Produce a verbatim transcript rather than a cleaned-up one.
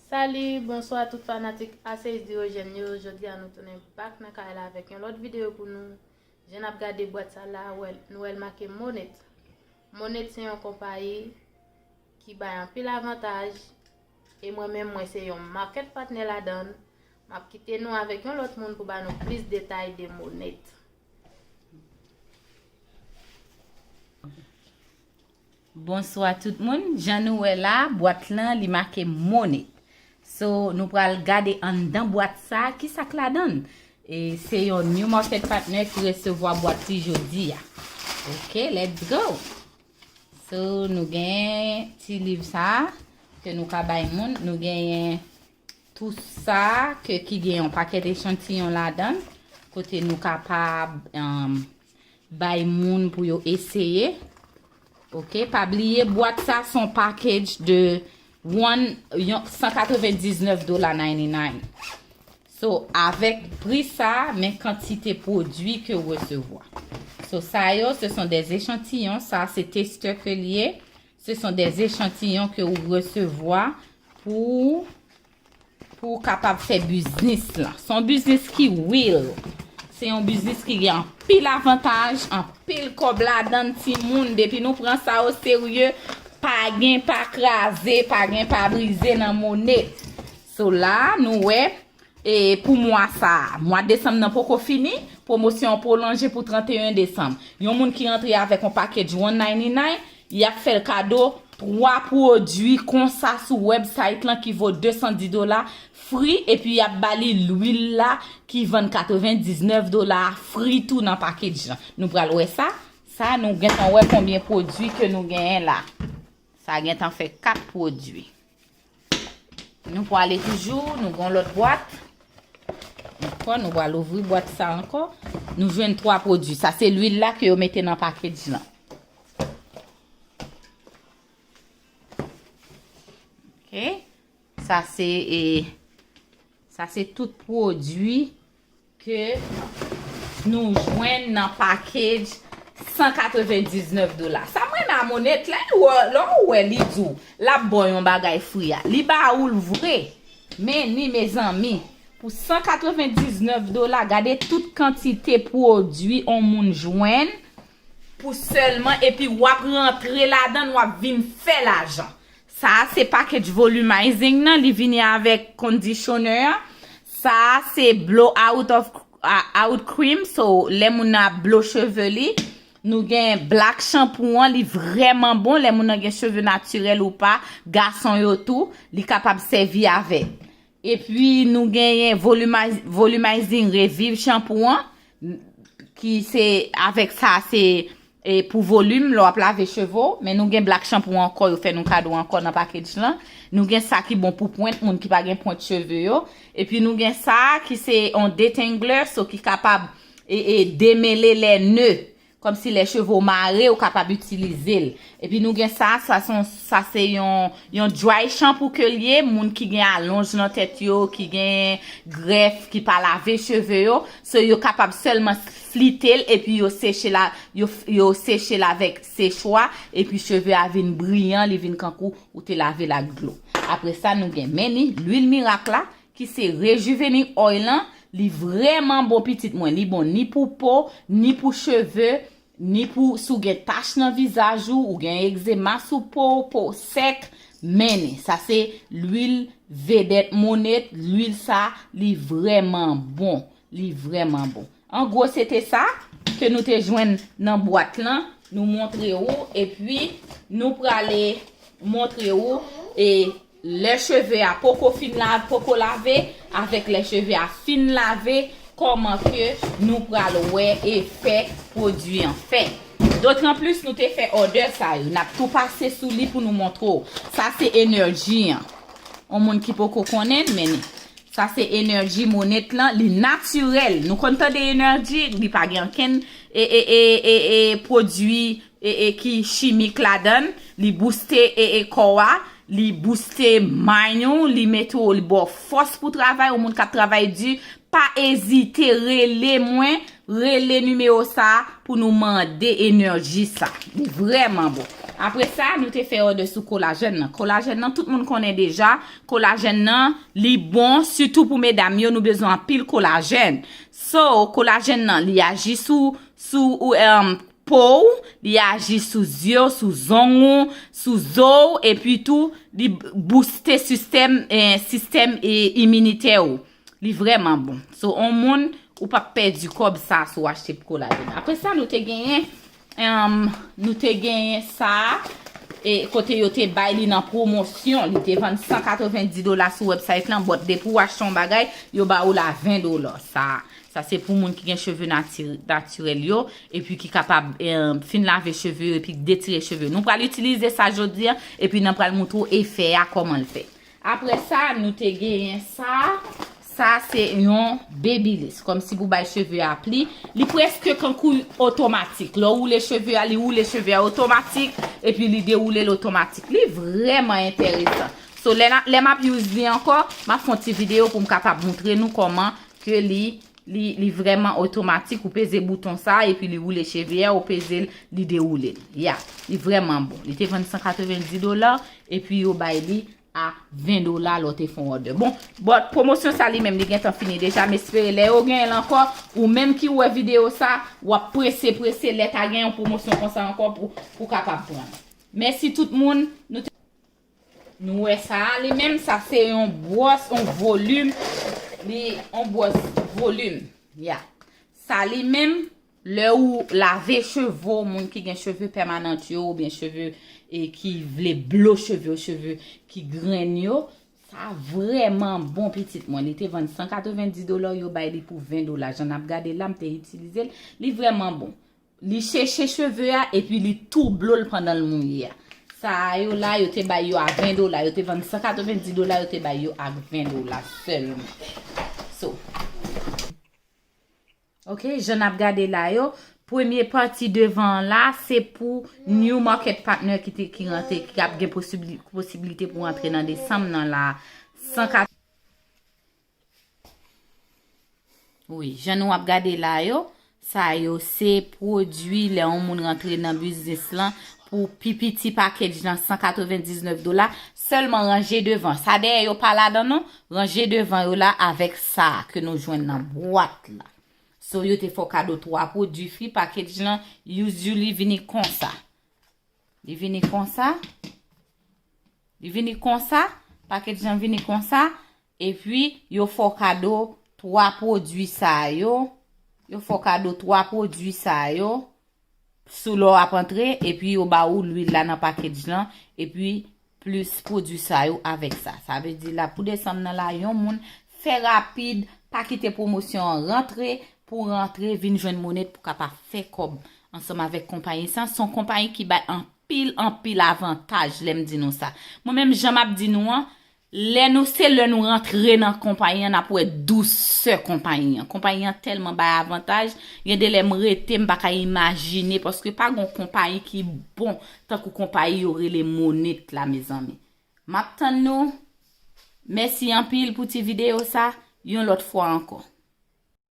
Salut, bonswa tout fanatik A C S Dirojèn yo. Jodi a nou tounen back nan kay la avèk yon lòt videyo pou nou. Jan n ap gade bwat sa la, wè, nou wè l make Monét. Monét se yon konpayi ki bay anpil avantaj, e mwen menm mwen se yon market partner ladan l. M ap kite nou avèk yon lòt moun pou ba nou plis detay de Monét. Bonswa tout moun. Jan nou wè la, bwat lan li make Monét. So, nou pral gade anndan bwat sa, ki sa k ladan l. E se yon new market partner ki resevwa bwat li jodi a. Ok, let's go. So, nou gen ti liv sa ke nou ka bay moun. Nou genyen tou sa ke ki gen yon pakèt echantiyon ladan l, kote nou kapab, um, bay moun pou yo eseye. Ok, pa bliye bwat sa se yon package de one, yon, san katrevendiznèf dola ninety-nine. So, avèk pri sa, men kantite pwodui ke w resevwa. So, sa yo, ce sont des échantillons. Sa, se testè ke l ye. Ce sont des échantillons ke w resevwa pou, pou w kapab fè biznis lan. Se yon biznis ki real. Se yon biznis ki gen anpil avantaj, anpil kòb ladan l, timoun. Depi nou pran sa o serye, pa gen pa kraze, pa gen pa brize nan Monét. So la, nou wè, e pou mwa sa a, mwa desanm nan poko fini, pwomosyon an pwolonje pou trannteyen desanm. Yon moun ki rantre avèk yon package one ninety-nine, y ap fè l kado twa pwodui konsa sou website lan ki vo de san dis dola, free, epi y ap ba li lwil la ki vann katrevendiznèf dola a, free tou nan package lan. Nou pral wè sa. Sa, nou gentan wè konbyen pwodui ke nou genyen la. Sa gentan fè kat pwodui. Nou pwale toujou, nou gen yon lòt bwat. Ankò, nou pral ouvri bwat sa ankò. Nou jwenn twa pwodui. Sa se lwil la ke yo mete nan package lan. Ok. Sa se, e, sa se tout pwodui ke nou jwenn nan package san katrevendiznèf dola. Sa m renmen a Monét, lè w, lè w wè li di w l ap ba w yon bagay free a, li ba ou l vre. Men ni, mezanmi, pou san katrevendiznèf dola, gade tout kantite pwodui on moun jwenn pou sèlman, epi w ap rantre ladan l, w ap vin fè lajan. Sa a se package volumizing nan, li vini avèk conditioner an. Sa a se blow out of, a, out cream, so lè moun nan ap blow cheve li. Nou gen black shampoo an, li vrèman bon, lè moun nan gen cheve natirèl ou pa, gason yo tou, li kapab sèvi avè l. Epi nou genyen volumiz-, volumizing reviv shampoo an, ki se, avèk sa se, e, pou volim, lè w ap lave cheve w, men nou gen black shampoo ankò, yo fè nou kado ankò nan package lan. Nou gen sa ki bon pou pwent, moun ki pa gen pwent cheve yo. Epi nou gen sa ki se yon detangler, so ki kapab, e, e, demele lè ne. Kòmsi lè cheve w mare, ou kapab itilize l. Epi nou gen sa, sa se yon, sa se yon, yon dry shampoo ke l ye, moun ki gen alonj nan tèt yo, ki gen grèf, ki pa lave cheve yo. So yo kapab sèlman flite l, epi yo seche la, yo, yo seche l avèk sechwa, epi cheve a vin briyan, li vin kankou ou te lave l ak dlo. Apre sa, nou gen men ni, lwil mirak la, ki se rejuvening oil lan, li vrèman bon pitit mwen, li bon ni pou po, ni pou cheve, ni pou si w gen tach nan vizaj ou, ou gen egzema sou po, po sèk, men ni. Sa se lwil vedèt Monét, lwil sa, li vrèman bon, li vrèman bon. An gwo, se te sa ke nou te jwenn nan bwat lan, nou montre ou, epi nou prale montre ou, e lè cheve a poko fin la, poko lave, avèk lè cheve a fin lave, kòman ke nou pral wè efè pwodui an fè. Dotranplis, nou te fè òdè sa yo, n ap tou pase sou li pou nou montre w. Sa se Energy an. On moun ki poko konnen l, men sa se Energy Monét lan, li natirèl. Nou konn tande Energy, li pa gen ankenn, e, e, e, e, e, pwodui, e, e, ki chimik ladan l. Li booste, e, e, kò a, li booste mind ou, li mete w, li ba w fòs pou travay. Yon moun k ap travay di, pa ezite, rele mwen, rele nimewo sa a pou nou mande Energy sa. Li vrèman bon. Apre sa, nou te fè òdè sou kolajèn nan. Kolajèn nan, tout moun konnen deja. Kolajèn nan, li bon, sitou pou medam yo, nou bezwen anpil kolajèn. So, kolajèn nan, li aji sou, sou, um, po w, li aji sou zye w, sou zong ou, sou zo w, epi tou, li booste sistèm, eh, sistèm, eh, iminitè w. Li vrèman bon. So, on moun, ou p ap pèdi kòb sa si w achte pou kolajèn. Apre sa, nou te genyen, um, nou te genyen sa, e kote yo te bay li nan pwomosyon. Li te vann san katrevenndis dola sou website lan, but depi w achte yon bagay, yo ba ou la ven dola. Sa, sa se pou moun ki gen cheve nati-, natirèl yo, epi ki kapab, um, fin lave cheve yo, epi detire cheve yo. Nou pral itilize sa jodi a, epi nou pral montre w efè a, kòman l fè. Apre sa, nou te genyen sa. Sa se yon Babyliss. Kòmsi pou bay cheve a pli. Li prèske kankou otomatik. Lè w woule cheve a, li woule cheve a otomatik. Epi li dewoule l otomatik. Li vrèman enteresan. So, lè, lè m ap use li ankò, m ap fè yon ti videyo pou m kapab montre nou kòman ke li, li, li vrèman otomatik. Ou peze bouton sa, epi li woule cheve a, ou peze l, li dewoule l. Ya, li vrèman bon. Li te vann san katrevenndis dola, epi yo bay li a ven dola lè w te fè yon òdè. Bon, but pwomosyon sa li menm, li gentan fini deja, m espere lè yo genyen l ankò, ou menm ki wè videyo sa, w ap prese, prese, lè ta gen yon pwomosyon konsa ankò pou, pou kapab pran. Mèsi tout moun. Nou te, nou wè sa a, li menm, sa se yon bwòs, yon volim, li, yon bwòs volim. Ya. Sa li menm, lè ou lave cheve w, moun ki gen cheve pèmanant yo, oubyen cheve, e, ki vle blo cheve yo, cheve ki grenn yo, sa vrèman bon, pitit mwen. Li te vann san katrevenndis dola, yo bay li pou ven dola. Jan n ap gade la, m te itilize l, li vrèman bon. Li cheche cheve a, epi li tou blo l pandan l mouye a. Sa yo la, yo te bay yo a ven dola. Yo te vann san katrevenndis dola, yo te bay yo ak ven dola sèlman. So, ok, jan n ap gade la yo, premye pati devan an la, se pou new market partner ki te, ki rantre, ki ap gen posibli-, posiblite pou rantre nan desanm nan la. San kat-, wi, jan nou ap gade la yo, sa yo se pwodui lè yon moun rantre nan biznis lan pou pi piti package lan san katrevendiznèf dola, sèlman ranje devan. Sa dèyè yo pa ladan non, ranje devan yo la avèk sa ke nou jwenn nan bwat la. So, yo te fè w kado twa pwodui free package lan, usually vini konsa. Li vini konsa. Li vini konsa. Package lan vini konsa. Epi, yo fè w kado twa pwodui sa yo. Yo fè w kado twa pwodui sa yo. Sou lè w ap antre, epi yo ba ou lwil la nan package lan, epi plis pwodui sa yo avèk sa. Sa vle di la, pou desanm nan la, yon moun fè rapid, pa kite pwomosyon an rantre, pou rantre, vin jwenn monet pou kapab fè kòb ansanm avèk konpayi sa. Se yon konpayi ki bay anpil, anpil avantaj, lè m di nou sa. Mwen menm, jan m ap di nou an, lè nou, se lè nou rantre nan konpayi an, n ap wè dousè konpayi an. Konpayi an tèlman bay avantaj, gen de lè m rete, m pa ka imajine, paske pa gon konpayi ki bon tankou konpayi yo rele Monit la, mezanmi. M ap tann nou. Mèsi anpil pou ti videyo sa. Yon lòt fwa ankò.